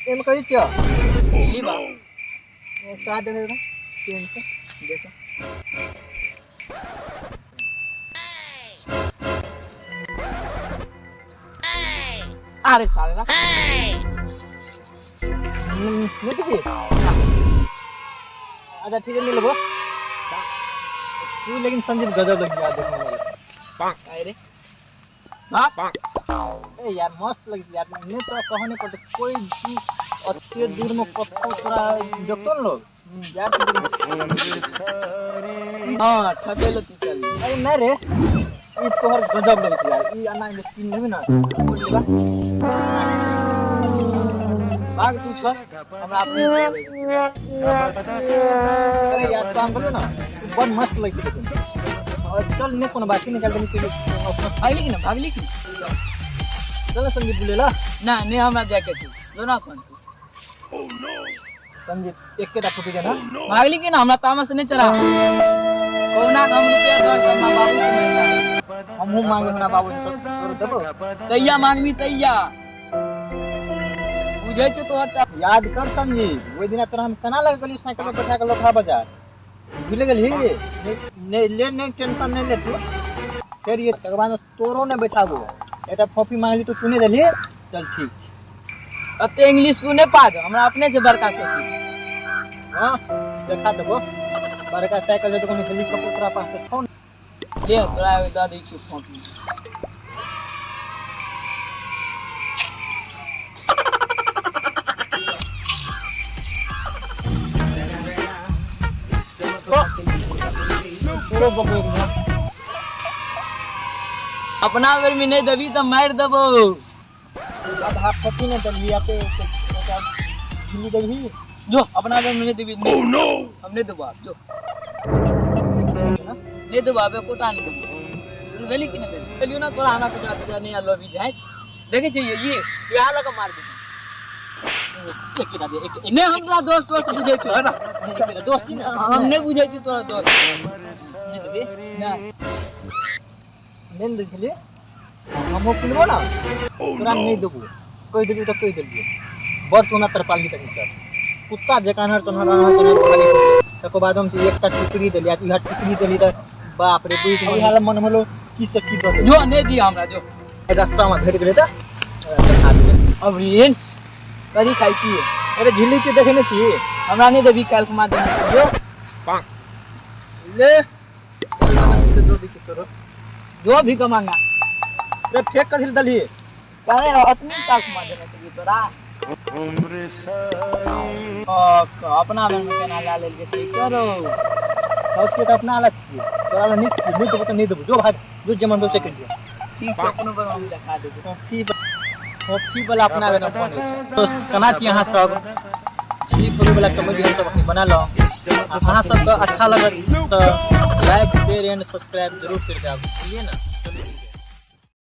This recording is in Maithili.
एमे कही छियो? दिल्ली बा। का देखे रे 300 देखो। अरे साला। नहीं देखी। अच्छा ठीक है, ले लेबो तू। लेकिन संजीव गजब लगी यार देखने में। अरे हाँ। ए यार, मस्त लगी यार। नहीं तो कहो नहीं पड़ते कोई भी अत्य दूर में कत्तो तोरा देखतो न लोग यार। हाँ, ठकेलो तू, चल। अरे नहीं रे, ई तोहर गजब लगी यार। ई अना के तीन लेबे ना, लेबा। भाग तू, छोड़ हमरा अपने। अरे यार, काम करियो ना तू, बड़ मस्त लगी लेकिन। और चल नहीं, कोनो बात नहीं, निकाल देनी तू अपना। भागली कि ना, भागली कि ना? चल संजीव, बुलेला। ना नहीं, हमरा जाके तू जो ना अपन तू। संजीव, एक के फोटो देना। भागली कि ना? हमरा तामस नहीं चढ़ा। कौना हम रुपया दर के अपना बाबू से मांगता। हमहू मांगे अपना बाबू से तो तोरो देबो। तैया मांगबी तैया बुझै छौ तोहर याद कर संजीव, ओहि दिना तोरा हम केना लग गेली साइकिल पर बैठा के लोखा बाजार, भूल गेलही? नहीं नहीं ले, नहीं टेंशन नहीं ले तू। फेर ये तकर बाद तोरो नहीं बैठाबो। एकटा कॉपी मांगली तो तू नहीं देली। चल ठीक छै। अते इंग्लिश तू नहीं पाद, हमरा अपने से बड़का साइकिल। हाँ, देखा देबो बड़का साइकिल। तो कोनो हेलीकॉप्टर तोरा पास तो छौ। ले, तोरा एगो दऽ दै छियौ कॉपी। तोरो बकरो ना। अपना बेर में नहीं देबी तऽ मारि देबौ। आधा कॉपी नहीं देली आपे झिल्ली देबही। जो, अपना बेर में नहीं देबी। हम नहीं देबो आब, जो। नहीं देबो आब, एकोटा नहीं देबो। भेली कि नहीं भेली? भेलियो ना तोरा? हमरा कचरा तचरा नहीं आलो अभी जाए देखै छियै ये इएह लऽ कऽ मार देबो। एक के दे, एक एक। नहीं, हम तोरा दोस्त दोस्त बुझै छियौ है ना? एक दोस्त ही ना। हम नहीं बुझै छियौ तोरा दोस्त। नहीं देबी? नहीं। नहीं दै छलियै, हमहूँ किनबो ना, तोरा नहीं देबो। कहि देलियौ तऽ कहि देलियौ। बड़ तू हमरा तरपाली तक चल, कुत्ता जकाँ अनहर चनहर अनहर चनहर खाली। तकर बाद हम एकटा टुकड़ी देलियै, इएह टुकड़ी देली तऽ बाप रे, बुझि इएह मन होलो की से की दऽ देली। जो, नहीं दिया हमरा, जो। रास्तामे भेट गेलै तऽ देखा देबै। अब ऋण कथी खाइ छियै? अरे झिल्ली के देखे नहि छी। हमरा नहीं देबी, काल्हि कुमार देने जो। ले दो दी तोरो। जो भी कमांगा। रे, फेंक कथी देलही? अरे, अपने काल्हि कुमार देने चाहिए तोरा। अपना बेर में केना लए लेलकै से करो। सबके तऽ अपना अलग छियै, तोरा लग नीक छियै। नहि देबो तऽ नहि देबो, जो भाग जो, जे मन हो से करि लिअ। ठीक छै, अपनो बेर हम देखा देबो। कॉफी कॉफी वाला अपना बेर में बनै छै। दोस्त, केना छी अहाँ सब? झिल्ली फोड़ै वाला कॉमेडी हम सब अखनी बनेलहुँ। आ अहाँ सबके अच्छा लगत तऽ लाइक, शेयर एंड सब्सक्राइब जरूर करि देब, बुझलियै ने?